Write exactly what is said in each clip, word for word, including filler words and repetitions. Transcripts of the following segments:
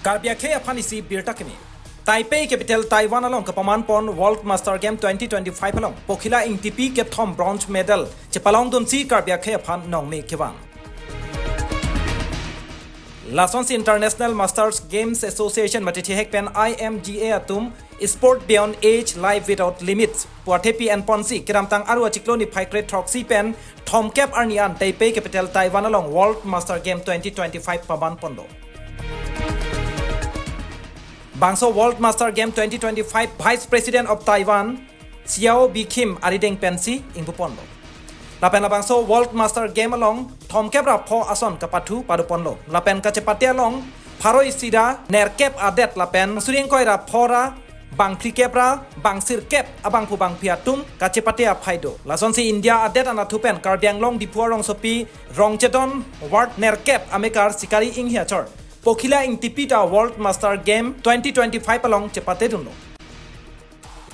Karbi akhei aphan isi birta kimi. Taipei capital Taiwan along kapaman pon World Master Game twenty twenty-five along Pokhila Ingtipi kethom bronze medal chepalongdunsi Karbi akhei aphan nongme kevang. Lasonsi International Masters Games Association mate thihek pen I M G A atum Sport Beyond Age, Life Without Limits pu athepi enponsi kedamtang Aru achiklo niphai kre-throksi pen thomkep arni an Taipei capital Taiwan along World Master Game twenty twenty-five paman ponlo. Bangso World Master Game twenty twenty-five Vice President of Taiwan, Xiao Bikhim arideng pensi ingpu ponlo. Lapen labangso World Master Game along thomkep ra pho ason kapathu pado ponlo. Lapen kachepate along pharo isi ra nerkep adet lapen suri ingkoi ra pho ra bangphlikep ra bangsirkep abangphu bangphi atum kachepate aphai do. Lasonsi India adet anatthu pen Karbi Anglong Diphu arongsopi Rongchedon Ward nerkep amekar Sikari Inghi achor Pokhila Ingtipi ta World Master Game twenty twenty-five along chepatedunlo.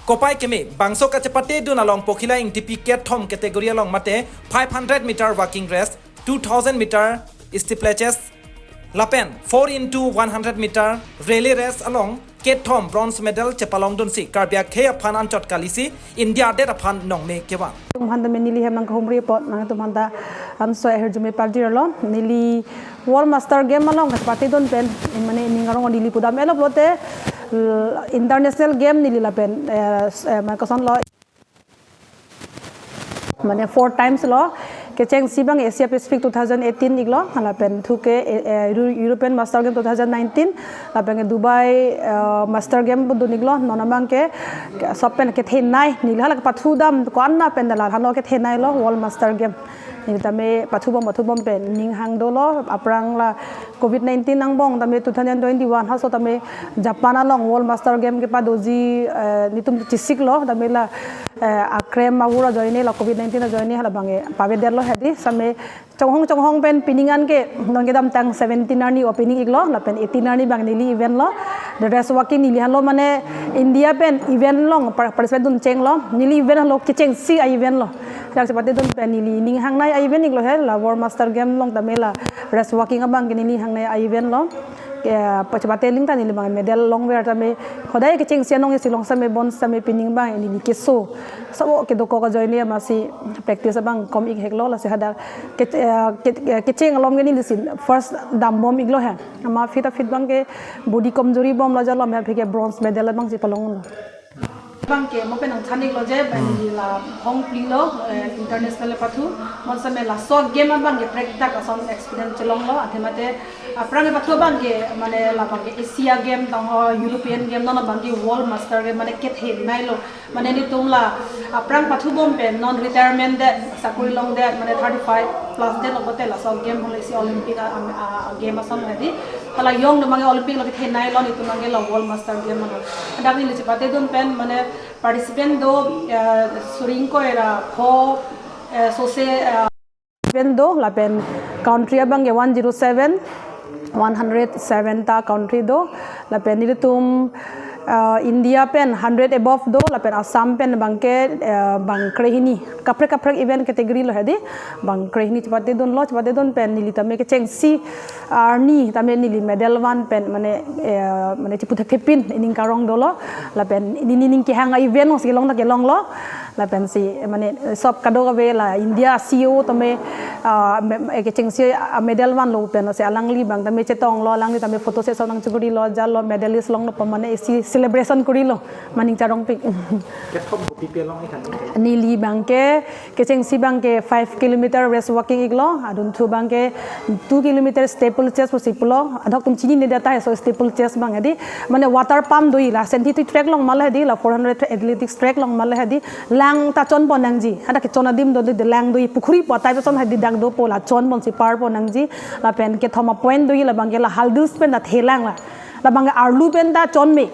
Kopai keme, bangso kachepatedun along Pokhila Ingtipi kethom category along mate five hundred meter walking race, two thousand meter steeplechase, lapen four into one hundred meter relay race along kethom bronze medal chepalongdunsi Karbi akhei aphan anchot kalisi India adet aphan nongme kevang. Tum hanta me neli hem nangkahumri apot nangtum hanta anso ahirjume parjirlo. Neli World Master Game along kachepatedun pen, mane ning arong neli pudam elop lote, l-, international game neli lapen, eh, s-, eh, mane kosonlo, mane four times lo. Kechengsi abang Asia Pacific two thousand eighteen iklo, lapen thuke, eh, eh, Euro-, European Master Game two thousand nineteen, lapen ke Dubai, eh, Master Game pudun iklo, non abang ke, ke sop pen kethenei, neli hala pathu dam, ko-an na pen dala, halo kethenei lo, World Master Game. Neli tame pathubom pathubom pen ning hang dolo, aphrang la covid nineteen angbong tame two thousand twenty-one haso tame Japan along World Master Game kepadoji, eh, netum chesiklo tame la, eh, akrem awur ajoine la covid nineteen ajoine hala abang ke pavedetlo hedi same chonghong chonghong pen pining an ke non kedamtang seventeen arni opening iklo lapen eighteen arni abang neli event lo. The rest walking neli halo mane India pen event along par-, participate dun chenglo. Neli event halo kechengsi a-event lo. Kachepatedun pen neli ning hangnei a-event iklo he la World Master Game along tame la rest walking abang ke neli hangnei a-event lo. Ke, pachepate aling ta neli abang medal longver tame hodai kechengsi anong isi long same bon same pining abang neli keso. Sabo kedokok ajoine amatsi practice abang kom ik heklo lasi hadak ke, eh, ke, eh, kecheng along ke neli si first dambom iklo he. Amat aphi ta aphi abang ke body komjori bom la jalo amat aphi ke bronze medal abang si palonglo. Abang ke mo pen nangthan iklo je, bang Hmm. la hong plilo, eh, international pathu, mo same laso game abang ke prek dak ason experience chelonglo, athe mate, aphrang pathu abang ke, mane labang ke Asia Game tang ho, European Game non abang ke World Master Game mane kethenei lo, mane netum la, aphrang pathubom pen non retirement det, sakuri longdet, mane thirty-five plus det lo bote laso game hole si Olympic a, a, a, game ason hedi. Hala yong do abang ke Olympic lo kethenei lo netum abang ke la World Master Game mane. Hadak neli chepatedun pen mane participant do, eh, suri ingkoi ra pho, eh, sose, eh, participant do lapen country abang ke one zero seven, one hundred seven ta country do lapen nelitum, eh, India pen hundred above do lapen Assam pen abang ke, eh, bang krehini kaprek kaprek event category lo hedi bang krehini chepatedunlo. Chepatedun pen neli tame kechengsi arni tame neli medal van pen mane, eh, mane chipu thekthepin ining karong dolo lapen neli ning kehang a-event si kelong ta kelonglo lapen si mane sop kadokave la India C E O tame, ah, me-, eh, kechengsi a-medal vanlo pen si alangli abang tame chetonglo, alangli tame photo session nangchikuri lo, jalo medalist longlo pu mane isi celebration kuri lo, maning charongpik. Kethom kopi pi along ikan? Neli abang ke kechengsi abang ke five kilometer rest walking iklo, adunthu abang ke two kilometer steeplechase pusi pulo, adhok atum chinine det tahai so steeplechase abang hedi, mane water pump do-i la, synthetic track along ma lo hedi la, four hundred athletics track along ma lo hedi, lang ta chonpon nangji, hadak kechon adim do de, lang do-i, pukhuri pu type ason hedi dak dopo la chonpon si parpon nangji, lapen kethom a-point do-i la abang ke la hurdles pen ta thelang la, la abang ke arlu pen ta chonme.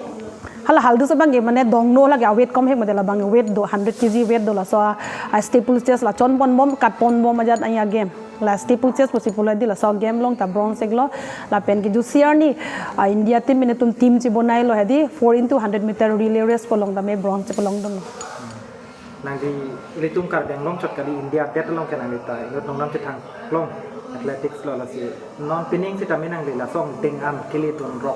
Hala hurdles abang ke mane dongno lake a-weight kom hek mate la abang weight do, hundred K G weight do laso a, a-steeplechase la chonponbom katponbom ajat aya game. La steeplechase pusi pulo hedi laso game along ta bronze iklo lapen kejutsi arni, ah, India team netum team chibonailo hedi four into hundred meter relay race pu along tame bronze chepalongdunlo. Nangli ilitum Karbi Anglong chot kali India adet along ke nangli ta inut nongnam chethanglong athletics lo lasi non pining sitame nangli lason ding an kele tunrok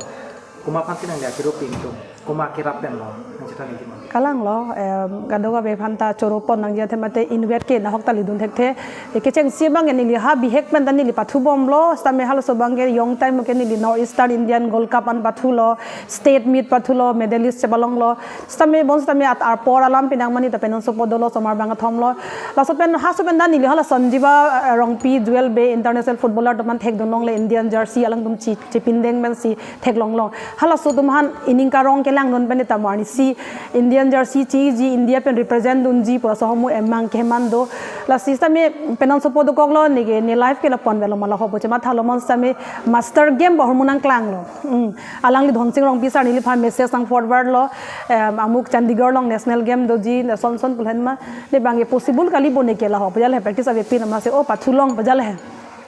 Komat aphan si nangli akero pen atum, komat kerap pen lo, nangchethan nangji ma? Kalang lo, em, kadokave aphan ta choro pon nangji athe mate inutvet ke nahok ta lidun thekthe. E kechengsi abang ke neli ha bihek pen ta neli pathu bomlo, sitame halaso abang ke young time ke neli North Eastern Indian Gold Cup an pathulo, state meet pathulo, medalist chepalonglo. Sitame bonsitame at arpor alam pinang mani ta penang sopo dolo osomar bang athom lo. Laso pen, halaso pen ta neli hala Sanjiva, eh, Rongpi, Jewel Bey, international footballer atum aphan thekdun longle Indian jersey alangtum chi, chipindeng pensi theklonglo. Halaso atum aphan ining karong kelangdun pen ta marni si Indian jersey chiji India pen represent dunji pu laso ahormu emang keman do. Lasi sitame penang sopo dokoklo, neke ne life ke lapu-an velo ma laho pu chemathalo, mon sitame Master Game pu ahormu nangklanglo. Hmm. Alangli Dhonsing Rongpi sir neliphan message nang forward lo, em, amuk Chandigarh along national game doji, lason son pu lahen ma, ne abang ke possible kali bo neke laho pu jal he, practice avepin amatsi, o pathu long pu jal he.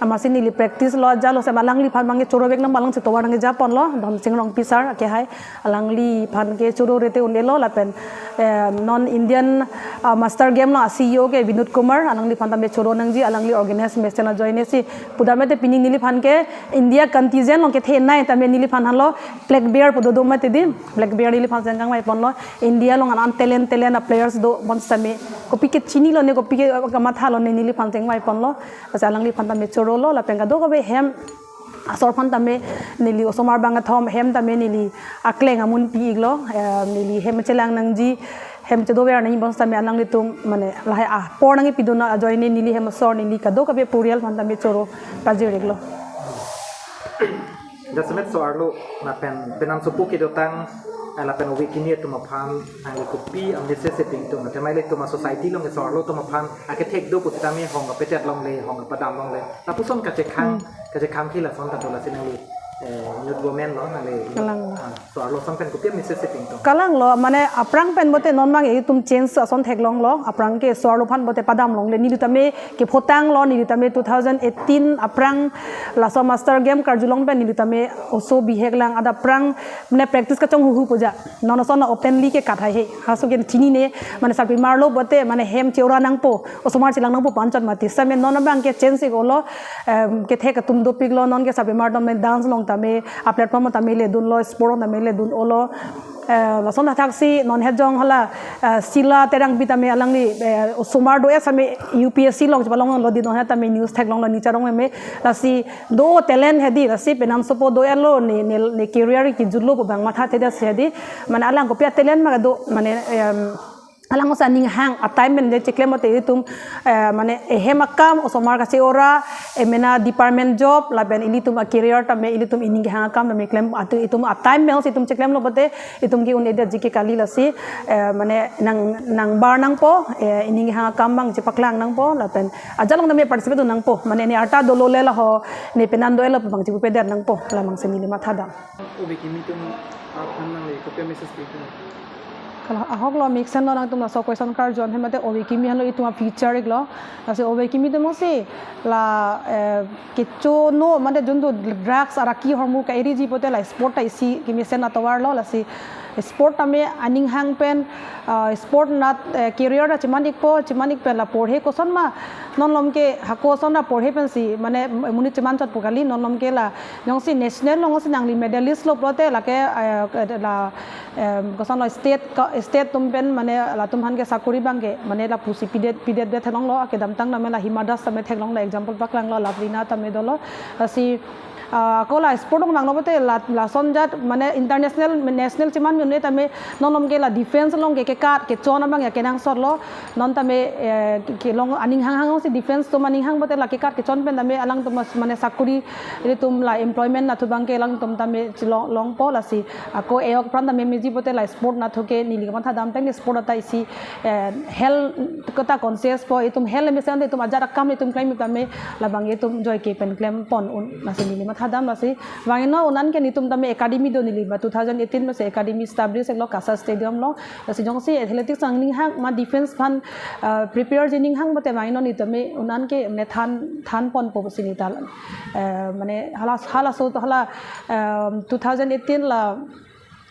Amatsi neli practice lo jalo, sitame alangliphan abang ke choro vek nang, alang si tovar nangkeja ponlo, Dhonsing Rongpi sir akehai, alangliphan ke choro rete un-elo lapen, em, non Indian, ah, Master Game along a-C E O ke Vinod Kumar, alangliphan tame choro nangji, alangli organize mesen ajoine si pudamete pini neliphan ke India contingent along kethenei tame neliphan halo flag bearer pu dodo mati di, flag bearer neliphan si nangkangvai ponlo. India along an talent, talent a-players do, bonsitame kopi ke chinilo ne, kopi ke kamathalo ne, neliphan si nangkangvai ponlo. Lasi alangliphan tame chorolo, lapen kadokave hem asor aphan tame neli osomar bang athom hem tame neli akleng amun pi-iklo, eh, neli hem chelang nangji, hem chedover nangji bonsitame alanglitum mane lahai apor nangkepidun ajoine neli hem asor, neli kadokave porial aphan tame choro pajir-iklo. Jasemet so-arlo lapen penang sopo kedotang, eh, lapen ove kimi atum aphan nangli kopi a-message si pi ingtung, athema ilitum a-society along so-arlo atum aphan akethek do pusitame hong kapetet longle, hong kapadam longle. Lapuson kachekhang, hmm, kachekhang ke lason ta do, lasi nangli, eh, youth women lo, nangli, kalang, ah, so-arlo ason pen kopi a-message si pi ingtung? Kalang lo, mane aphrang pen bote non abang itum change ason theklonglo, aphrang ke so-arlo aphan bote padam longle, neli tame kephotanglo, neli tame two thousand eighteen aphrang laso Master Game karjulong pen neli tame oso bihek lang, adap aphrang mane practice kachonghuhu pu ja. Non ason openly ke kathai he. Halaso ke chinine, mane sarpimar lo bote, mane hem cheura nangpo, osomar chelang nangpo pu anchot mati. Sitame non abang ke change-iklo, em, kethek atum dopiklo, non ke sarpimar atum mane dance along tame, a-platform tame ledunlo, sport tame ledun-olo. Eh, lason athaksi non hejong hala, eh, Sila Terangpi tame alangli, eh, osomar do-et sitame U P S C along chepalonglo di, non he tame news theklonglo, ne charong meme. Lasi do talent hedi, lasi penang sopo do-etlo, ne, ne, ne career kijutlo pu abang mathathedet si hedi. Mane alang kopi a-talent ma do, mane, em, alang osa aning hang a-time pen je cheklem mate itum, eh, mane ehem akam, osomar kacheura, emena department job, lapen ilitum a-career tame, ilitum ining kehang akam tame klem, atu itum a-time pen si itum cheklemlo bote, itum ke un-edetji ke kali, lasi, eh, mane nang, nangbar nangpo, eh, ining kehang akam abang chepaklang nangpo, lapen ajat along tame participate dun nangpo, mane ne arta dolo le laho, ne penan do-etlo pu abang chepupedet nangpo, la abang si neli mathadam. Ove kimi atum aphan nangli kopi a-message pi ingtung? Kalang, ahoklo, mesen lo nangtum laso question karju an he mate ove kimi henlo itum a-future-iklo. Lasi ove kimi atum si la, eh, kechono mate juntu drugs araki ahormu ka-eriji pote la sport ta isi kemesen atovarlo, lasi sport tame aning hang pen, ah, sport nat, eh, career ta cheman-ikpo, cheman-ik pen la porhe koson ma, non malom ke hako ason ta porhe pensi, mane monit cheman chot pu kali, non malom ke la jongsi national along si nangli medalist lo pulote lake, eh, la, em, kosonlo state ka, state atum pen mane latum aphan ke sakori abang ke mane lapusi pidet, pidet det theklonglo, akedamtang tame la Hima Das tame theklonglo, example paklanglo, Lavrina tame dolo, lasi, ah, ako la sport along nanglo bote la, lason ajat mane international, national cheman mi un-e tame non malom ke la defense along ke kekat kechon abang ya kenangsotlo, non tame, eh, ke, kelong aning hang hang si defense atum aning hang bote la kekat kechon pen tame alangtum mas, mane sakori, ilitum la employment nathu abang ke alangtum tame chelong, longpo, lasi ako e-ok apran tame meji bote la sport nathu ke neli kamathadam tang sport ta isi, eh, health kota conscious po, itum health mesen itum ajat akam itum klem tame labang itum joike pen klem pon un, lasi neli mathadam, lasi vangnon un-an ke netum tame academy do, neli ba two thousand eighteen masi academy establish-iklo KASA Stadium along. Lasi jongsi athletics aning hang ma defense aphan, ah, prepare-ji aning hang mate vangnon netum tame un-an ke mane than, than ponpo pusi neli ta, eh, mane hala, halaso to hala, em, two thousand eighteen la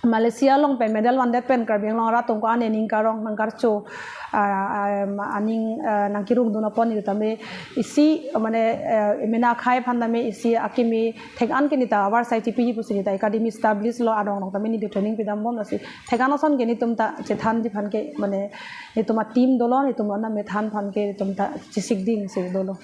Malaysia along pen medal vandet pen Karbi Anglong arat atum ko-an aning karong nangkarcho, ah, ah, aning, ah, nangkerung dun apot neli tame isi mane, eh, mena akhai aphan tame isi akimi thek-an ke neli ta avarsai chipiji pusi neli ta academy establish lo, arong along tame neli training pidambom, lasi thek-an ason ke nelitum ta chethanji aphan ke mane nelitum a-team dolo, nelitum lo na methan aphan ke nelitum ta chisik dingsi dolo.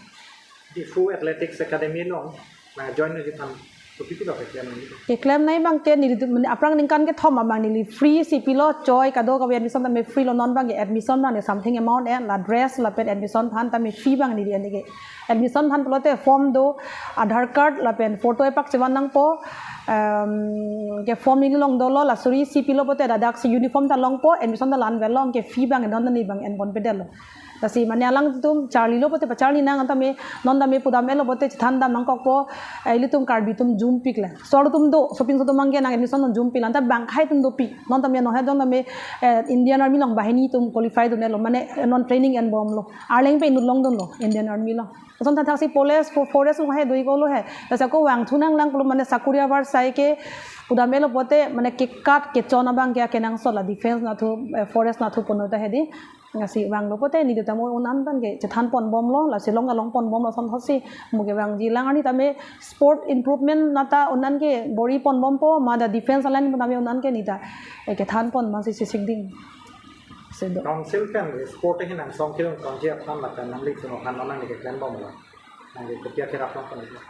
Diphu Athletics Academy along nangjoin nangji aphan kopi pilo keklem nangji? Keklem nangji abang ke neli, mane aphrang ningkan kethom abang neli free si pilo, choi kadokave admission tame free lo, non abang ke admission abang ke something amount en, la dress lapen admission aphan tame fee abang neli en ke. Admission aphan pulote form do, Aadhaar card lapen photo epak chevan nangpo, em, ke form neli along dolo, la suri si pilo pote ladak si uniform ta longpo, admission ta la-an vel long, ke fee abang non neli abang en ponpedetlo. Lasi mane alanglitum charlilo pote pacharli nang, anta me non tame pudam-etlo pote chethan dam nangkokpo, eh, ilitum Karbi atum jumpik le. Sor atum do, sopinso atum abang ke nang admission non jumpik lang, ta bang akhai atum dopik. Non tame non he jong tame, eh, Indian Army along banghini atum qualify dun-etlo, mane, eh, non training enbomlo. Arleng pen inut longdunlo Indian Army along. Lason thakthaksi police, fo-, forest along he do-iklo he. Lasi ako vangthu nanglang pulo, mane sakori avarsai ke pudam-etlo pote mane kekat kechon abang ke akenangsot la defense anatthu, eh, forest anatthu punon ta hedi. Lasi vanglo pote neli tame un-an abang ke chethan ponbomlo, lasi long along ponbomlo, lason thotsi mo kevangji lang, arni tame sport improvement nata un-an ke bor-i ponbompo, mada defense line tame un-an ke neli ta, eh, kethan pon abang si chisik ding. Sedo. Council pen sport ahin angsong kelong tongji aphan lapen nanglitum aphan non nangli keklembomlo? Nangli kopi akerap nangkok?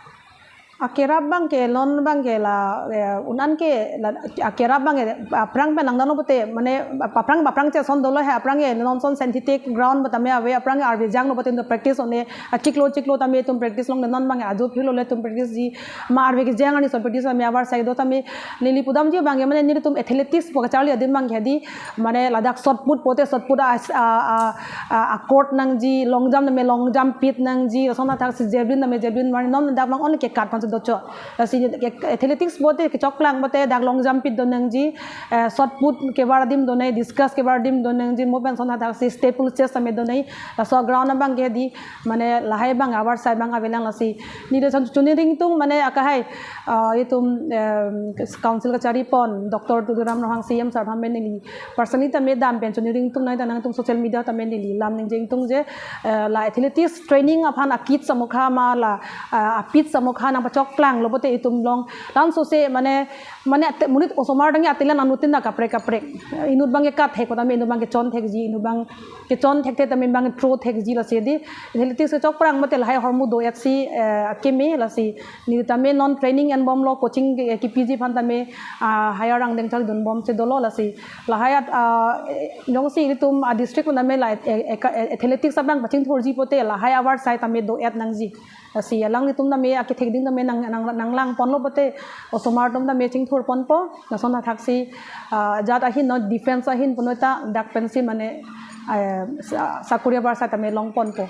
Akerap abang ke, non abang ke la, eh, un-an ke la, akerap abang ke, aphrang pen langdamlo pote, mane, aphrang, aphrang che ason dolo he, aphrang ke non ason synthetic ground ba tame ave, aphrang ke arve janglo pote itum practice one, achiklo chiklo tame itum practice long, non abang ke ajo phirlo le itum practice ji, ma arve kejang arni ason practice tame avarsai do tame, neli pudamji abang ke mane nelitum athletics pu kacharli adim abang ke hedi, mane ladak shot put pote shot put a, a, a, a, a court nangji, long jump tame long jump pit nangji, lason thakthaksi javelin tame javelin, mane non dak abang only kekat aphan si dochot. Lasi ke, athletics pote kechoklang pote dak long jump pit do nangji, eh, shot put kevar adim do nangji, discus kevar adim do nangji, mo pen lason thakthaksi staple chest tame do nangji, laso ground abang ke hedi, mane lahai abang avarsai abang avelang, lasi neli lason choningri ingtung mane akahai, ah, itum, em, council kachari pon Doctor Tuliram Ronghang C M sir aphan pen neli personally tame dam pen choningri ingtung, nai ta nangtum social media tame neli lam ningje ingtung je, eh, la athletics training aphan a-kit samokha ma la, ah, a-pitch samokha nangpachokplanglo pote itum along lansose mane, mane ate-, monit osomar tangte atelan anuttin ta kaprek kaprek. Inut abang ke kat thek tame inut abang ke chon thekji, inut abang kechon thekte tame abang throw thekji, lasi hedi. Athletics kechokprang mate lahai ahormu do-etsi, eh, akimi, lasi neli tame non training enbomlo, coaching ke, kipiji aphan tame, ah, higher angdeng charlidunbom si dolo, lasi lahai at, ah, eh, jongsi ilitum a-district tame la, eh, eh, ka-, eh, athletics abang pachingthurji pote lahai avarsai tame do-et nangji. Lasi alanglitum tame akethek ding tame nang, nang, nanglang ponlo pote osomar atum tame chingthur ponpo, lason thakthaksi, ah, jat ahin non defense ahin punon ta dak pensi mane, eh, sa-, sakori avarsai tame long ponpo.